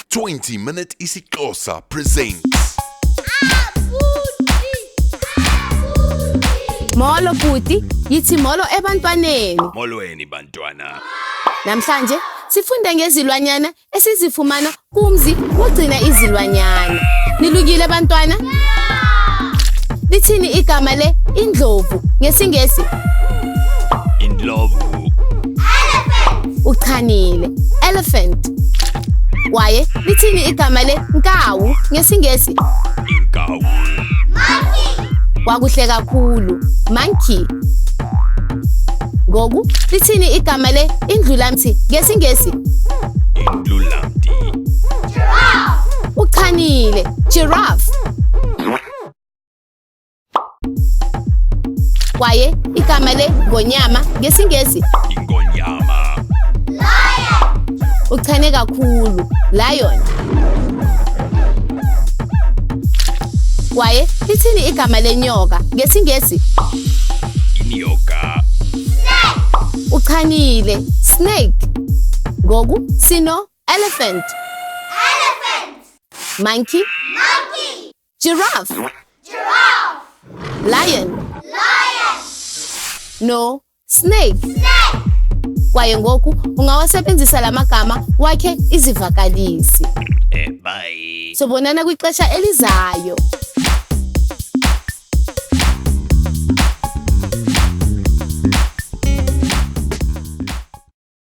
20 Minute isiXhosa presents. Molo bhuti, yithi molo ebantwaneni. Molweni bantwana. Namhlanje sifunde ngezilwanyana esizifumana kumzi wogcina izilwanyana. Nilungile bantwana? Lithini igama le indlovu ngesiNgesi? Indlovu. Uchanile, elephant. Kwaye lithini igama le nkawu ngesiNgesi? Inkawu. Kwakuhle kakhulu, monkey. Ngoku lithini igama le indlulamthi ngesiNgesi? Indlulamthi. Uchanile, giraffe. Kwaye igama le ngonyama ngesiNgesi? Ingonyama. Uchane kakhulu, lion. Kwaye lithini igama lenyoka ngesiNgesi? Inyoka. Uchanile, snake. Ngoku sino elephant, monkey, giraffe, lion, no snake. Kwaye ngoku ungawasebenzisa la magama wakhe izivakalisi. Bye. Sobonana kwixesha elizayo.